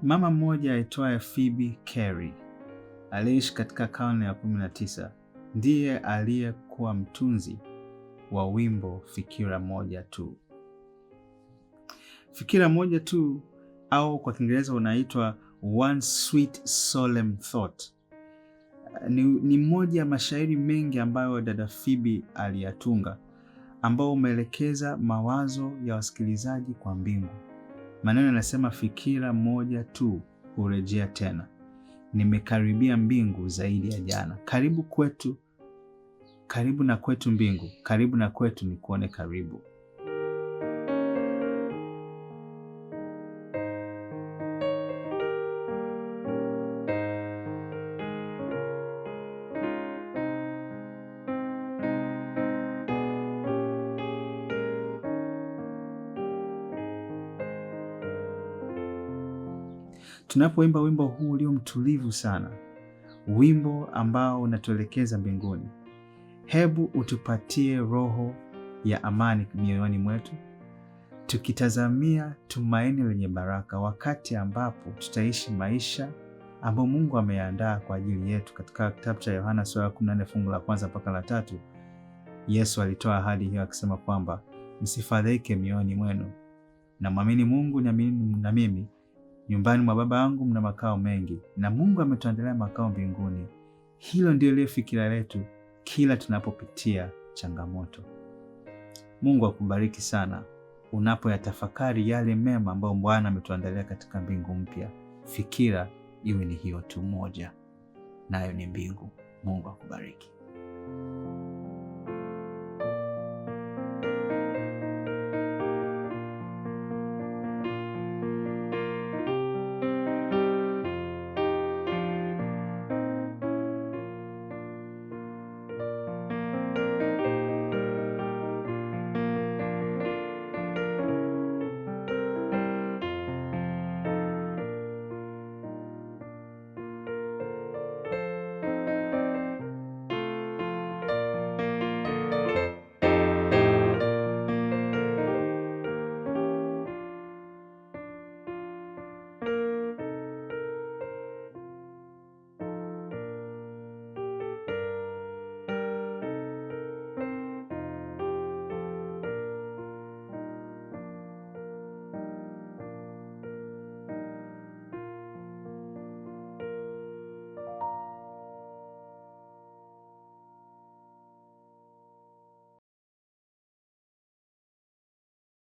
Mama mmoja aitwaye Phoebe Cary aliyeishi katika karne ya 19 ndiye aliyekuwa mtunzi wa wimbo Fikira Moja Tu. Fikira Moja Tu au kwa Kiingereza unaitwa One Sweet Solemn Thought ni mmoja ya mashairi mengi ambayo dada Phoebe aliyatunga, ambao umeelekeza mawazo ya wasikilizaji kwa mbingu. Maneno yanasema, fikira moja tu hurejea tena, nimekaribia mbingu zaidi ya jana. Karibu kwetu, karibu na kwetu mbingu, karibu na kwetu ni kuone karibu. Tunapoimba wimbo huu ulio mtulivu sana, wimbo ambao unatuelekeza mbinguni, hebu utupatie roho ya amani mioyoni mwetu, tukitazamia tumaini lenye baraka, wakati ambapo tutaishi maisha ambayo Mungu ameandaa kwa ajili yetu. Katika kitabu cha Yohana sura ya 14 fungu la kwanza mpaka la tatu, Yesu alitoa ahadi hiyo akisema kwamba msifadhaike mioyoni mwenu, na mwamini Mungu, niamini na mimi. Nyumbani mwa Baba yangu mna makao mengi, na Mungu ametuandalia makao mbinguni. Hilo ndio liyo fikira letu kila tunapopitia changamoto. Mungu akubariki sana unapoyatafakari yale mema ambayo Bwana ametuandalia katika mbingu mpya. Fikira iwe ni hiyo tu moja, nayo ni mbingu. Mungu akubariki.